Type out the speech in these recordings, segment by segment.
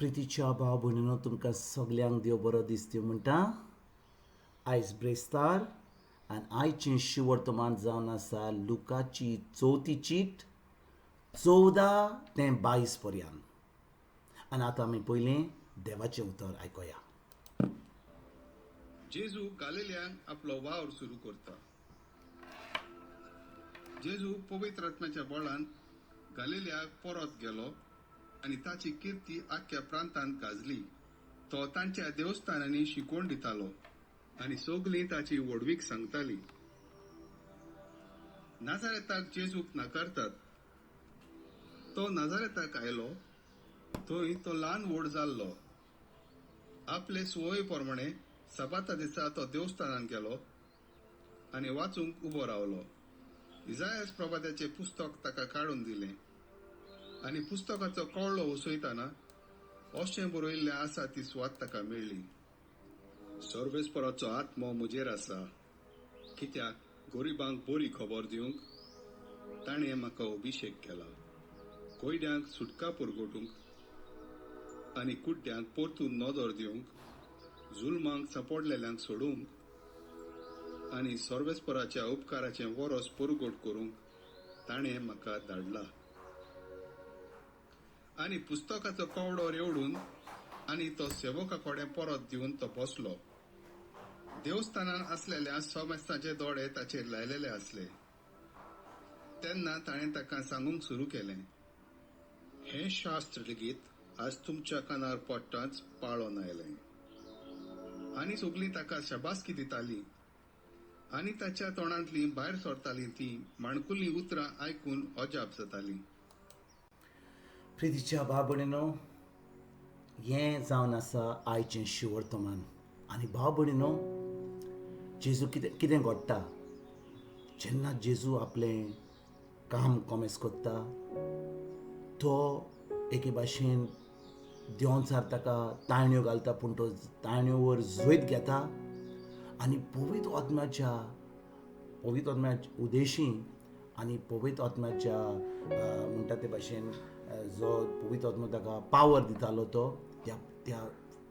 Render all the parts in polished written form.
प्रितीच्या भाव भयणीनो, तुमकां सगल्यांक देव बरो दिसता म्हणटा. आयज ब्रेस्तार आनी आयचें शिवर्तमान जावन आसा लुकाची चवथी चीट 14 ते 22 पर्यंत. आनी आतां आमी पयलीं देवाचें उतर आयकुया. जेजू गालिलियांत आपलो वावर सुरू करता. जेजू पवित्र आत्म्याच्या बळान गालिलियाक परत गेलो आनी ताची किर्ती आख्ख्या प्रांतांत गाजली. तो तांच्या देवस्थानांनी शिकवण दितालो आनी सगलीं ताची व्हडवीक सांगताली. नाजारेताक जेजूक नाकारतात. तो नाजारेताक आयलो, थंय तो ल्हान व्हड जाल्लो. आपले सुवये प्रमाणे सबाता दिसा तो देवस्थानांत गेलो आनी वाचूंक उबो रावलो. इजायस प्रभाताचें पुस्तक ताका काडून दिलें आनी पुस्तकाचो कळ्ळो उसयतना अशें बरयिल्लें आसा ती सुवात ताका मेळ्ळी. सर्वेस्पराचो आत्मो म्हजेर आसा, कित्याक गरिबांक बरी खबर दिवंक ताणें म्हाका अभिशेक केला, कोयड्यांक सुटका पुरगोटूंक आनी कुड्ड्यांक परतून नदर दिवंक, जुलमांक सांपडलेल्यांक सोडूंक आनी सर्वेस्पराच्या उपकाराचें वरस परगट करूंक ताणें म्हाका धाडला. आनी पुस्तकाचो कवडो रेवडून आनी तो सेवका कडेन परत दिवन तो बसलो. देवस्थानान आसलेल्या समेस्तांचे दोळे ताचेर लायलेले आसले. तेन्ना ताणें ताका सांगूंक सुरू केलें, हें शास्त्र लेगीत आज तुमच्या कानार पडटाच पाळोन आयलें. आनी सगलीं ताका शाबासकी दितालीं आनी ताच्या तोंडांतलीं भायर सरतालीं तीं माणकुलीं उतरां आयकून अजाप जातालीं. प्रितीच्या भाव भयणीनो, हें जावन आसा आयचें शिवर्तमान. आनी भाव भयणीनो, जेजू कितें कितें घडटा जेन्ना जेजू आपलें काम कोमेस करता, तो एके भाशेन देंवचार ताका ताळण्यो घालता, पूण तो ताळण्यो वर जैत घेता आनी पवित्र आत्म्याच्या उदेशी आनी पवित्र आत्म्याच्या म्हणटा ते भाशेन जो पवित्र आत्मो ताका पावर दितालो तो त्या त्या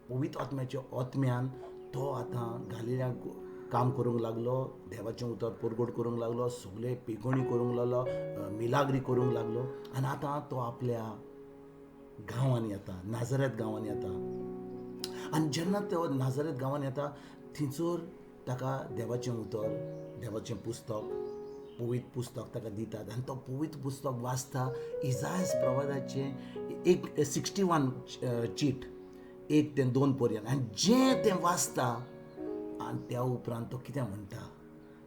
पवित्र आत्म्याच्या आत्म्यान तो आतां गालिल्याक काम करूंक लागलो, देवाचें उतर परगट करूंक लागलो, सगळे पेगोणी करूंक लागलो, मिलाग्री करूंक लागलो. आनी आतां तो आपल्या गांवांनी येता, नाजरेत गांवांनी येता. आनी जेन्ना तो नाजरेत गांवांनी येता थंयसर ताका देवाचें उतर, देवाचें पुस्तक, पवित्र पुस्तक ताका दितात आनी तो पवित्र पुस्तक वाचता. इजायस प्रवादाचें एक 61 चीट 1 ते 2 पर्यंत. आनी जें तें वाचता आनी त्या उपरांत तो कितें म्हणटा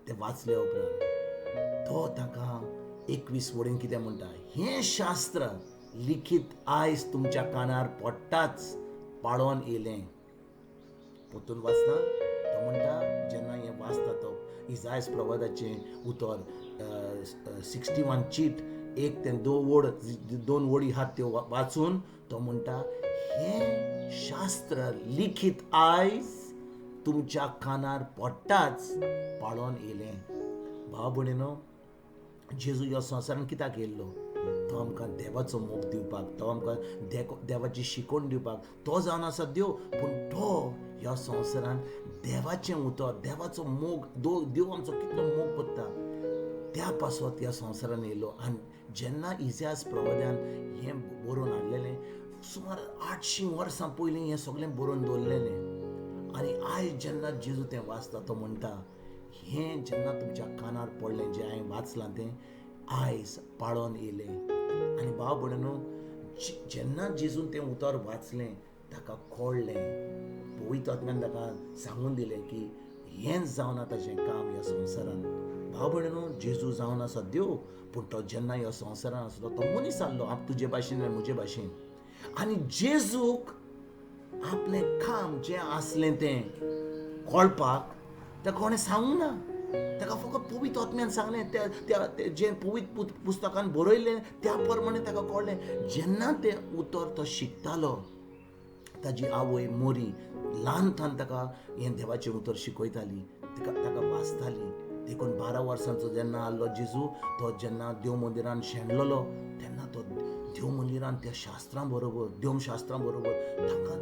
तें वाचल्या उपरांत तो ताका 21 वडीन कितें म्हणटा, हें शास्त्र लिखीत आयज तुमच्या कानार पडटाच पाळोन येयलें. परतून वाचता तो म्हणटा, जेन्ना हें वाचता तो इजायस प्रवादाचें उतर 61 चीट 1 ते 2 वडी आहात त्यो वाचून तो म्हणटा, हें शास्त्र लिखीत आयज तुमच्या कानार पडटाच पाळोन येयलें. भाव भयणीनो, जेजू ह्या संवसारान कित्याक येयल्लो? तो आमकां देवाचो मोग दिवपाक, तो आमकां देवाची शिकवण दिवपाक. तो जावन आसा देव, पूण तो ह्या संवसारान देवाचें उतर, देवाचो मोग, देव आमचो कितलो मोग करता त्या पासत ह्या संवसारान येयलो. आनी जेन्ना इतिहास प्रवाद्यान हें बरोवन हाडलेलें, सुमार 800 वर्सां पयलीं हें सगळें बरोवन दवरलेलें. आनी आयज जेन्ना जेजू तें वाचता तो म्हणटा, हें जेन्ना तुमच्या कानार पडलें, जें हांवें वाचलां तें आयज पाळोन येयलें. आनी भाव भयणीनो, जेन्ना जेजून तें उतर वाचलें ताका कळ्ळें, पवित्र आत्म्यान ताका सांगून दिलें की हेंच जावन ताचें काम ह्या संवसारान. भाव भयणीनो, जेजू जावन आसा देव, पूण तो जेन्ना ह्या संवसारान आसलो तो मनीस आसलो, तुजे भाशेन आनी म्हजे भाशेन. आनी जेजूक आपलें काम जें आसलें तें कळपाक ताका कोणें सांगूंक ना, ताका फकत पवित्र आत्म्यान सांगलें. त्या त्या जें पवित्र पुस्तकान बरयलें त्या प्रमाणे ताका कळ्ळें. जेन्ना तें उतर तो शिकतालो, ताजी आवय मोरी ल्हान थान ताका हें देवाचें उतर शिकयताली, ताका वाचताली. देखून 12 वर्सांचो जेन्ना आहलो जेजू, तो जेन्ना देव मंदिरान शेणलेलो तेन्ना तो देव मंदिरान त्या शास्त्रां बरोबर, देवशास्त्रां बरोबर तांकां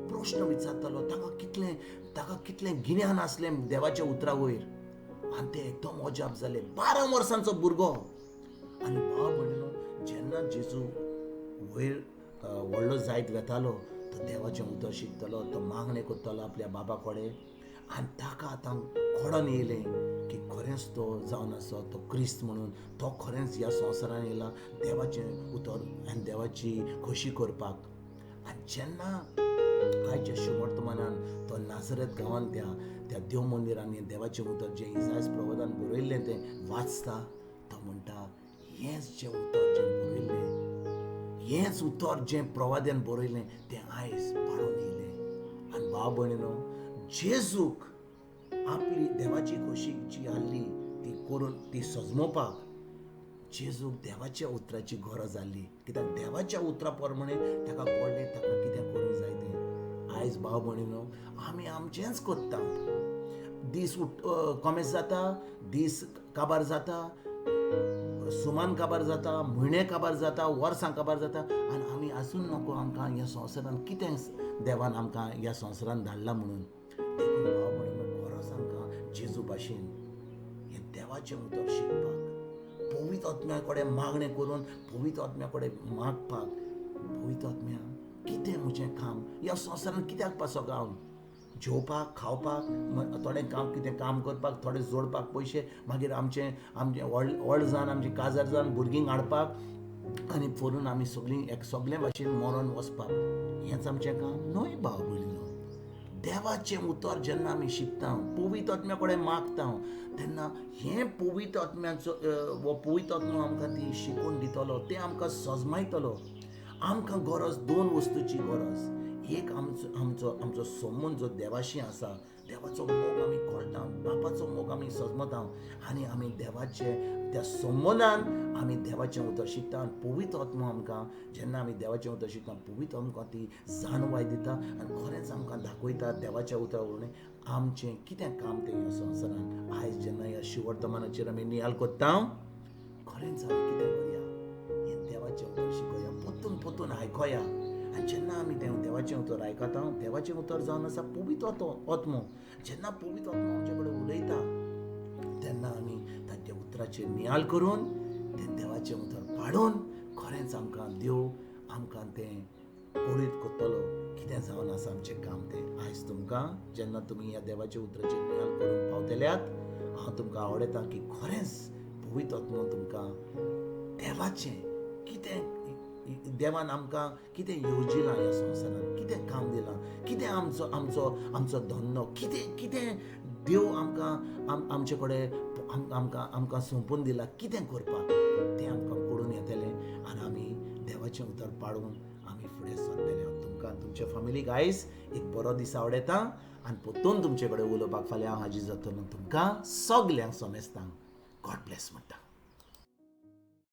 प्रश्न विचारतालो. ताका कितलें गिन्यान आसलें देवाच्या उतरा वयर. आनी ते एकदम अजाप जाले. 12 वर्सांचो भुरगो. आनी भाव भयणीनो, जेन्ना जेजू वयर व्हडलो जायत वेतालो तो देवाचें उतर शिकतालो, तो मागणें करतालो आपल्या बाबा कडेन. आनी ताका आतां कळोन येयलें की खरेंच तो जावन आसा तो क्रिस्त म्हणून, तो खरेंच ह्या संवसारान येयला देवाचें उतर आनी देवाची खोशी करपाक. आनी जेन्ना आयच्या शुवर्तमानान तो नाजरेत गांवान त्या देव मंदिरांनी देवाचें उतर जें इजायस प्रवादान बरयल्लें तें वाचता, तो म्हणटा हेंच जें उतर जें बरयल्लें, हेंच उतर जें प्रवाद्यान बरयलें तें आयज पाळून येयलें. आनी भाव भयणीनो, जेजूक आपली देवाची खोशी जी आहली ती करून ती सजमोवपाक जेजूक देवाच्या उतराची गरज आहली. कित्याक देवाच्या उतरा प्रमाणे ताका कळ्ळें ताका कितें करूंक जाय तें. आयज भाव भयणीनो, आमी आमचेंच करता. दीस कॉमेस जाता, दीस काबार जाता, सुमान काबार जाता, म्हयने काबार जाता, वर्सां काबार जाता, आनी आमी आसून नको आमकां ह्या संवसारान कितें देवान आमकां ह्या संवसारान धाडला म्हणून. देखून भाव भयणीनो, गरज आमकां जेजू भाशेन हें देवाचें उतर शिकपाक, पवित्र आत्म्या कडेन मागणें करून पवित्र आत्म्या कडेन मागपाक, पवित्र आत्म्या कितें म्हजें काम ह्या संवसारान कित्याक पासो हांव जेवपाक, खावपाक, थोडें काम कितें काम करपाक, थोडें जोडपाक पयशे, मागीर आमचें आमचें व्हड जावन आमचें काजार जावन भुरगींक हाडपाक आनी व्हरून आमी सगळीं एक सगळे भाशेन मरोन वचपाक, हेंच आमचें काम न्हय भाव भयणीनो. देवाचें उतर जेन्ना आमी शिकता, पवित्र आत्म्या कडेन मागता, तेन्ना हें पवित्र आत्म्याचो हो पवित्र आत्मो आमकां ती शिकोवन दितलो, तें आमकां सजमायतलो. आमकां गरज दोन वस्तूची गरज. एक आमचो आमचो आमचो संबंद जो देवाशी आसा, देवाचो मोग आमी कळटा, बापाचो मोग आमी सजमता, आनी आमी देवाचे त्या संबंदान आमी देवाचें उतर शिकता. आनी पवित्र आत्मो आमकां जेन्ना आमी देवाचें उतर शिकता, पवित्र आमकां ती जाणवाय दिता आनी खरेंच आमकां दाखयता देवाच्या उतरा वरवीं आमचें कितें काम तें ह्या संवसारान. आयज जेन्ना ह्या शिवर्तमानाचेर आमी नियाळ करता, खरेंच आमी कितें करया, हें देवाचें उतर शिकोया, परतून परतून आयकोया. आनी जेन्ना आमी तें देवाचें उतर आयकता, देवाचें उतर जावन आसा पवित्र आत्मो. जेन्ना पवित्र आत्मो आमचे कडेन उलयता तेन्ना आमी ताच्या उतराचेर नियाळ करून तें देवाचें उतर पाडून खरेंच आमकां देव आमकां तें कळीत करतलो कितें जावन आसा आमचें काम तें. आयज तुमकां जेन्ना तुमी ह्या देवाच्या उतराचेर नियाळ करूंक पावतल्यात, हांव तुमकां आवडटा की खरेंच पवित्र आत्मो तुमकां देवाचें कितें देवान आमकां कितें येवजिलां ह्या संवसारान, कितें काम दिलां, कितें आमचो आमचो आमचो धंदो, कितें कितें देव आमकां आमचे कडेन आमकां आमकां सोंपून दिलां कितें करपाक, तें आमकां कळून येतलें आनी आमी देवाचें उतर पाळून आमी फुडें सरतले. हांव तुमकां तुमच्या फॅमिलीक आयज एक बरो दीस आवडटा आनी परतून तुमचे कडेन उलोवपाक फाल्यां हांव हाजीर जातलो. तुमकां सगल्यांक समेस्तांक गॉड ब्लेस म्हणटा.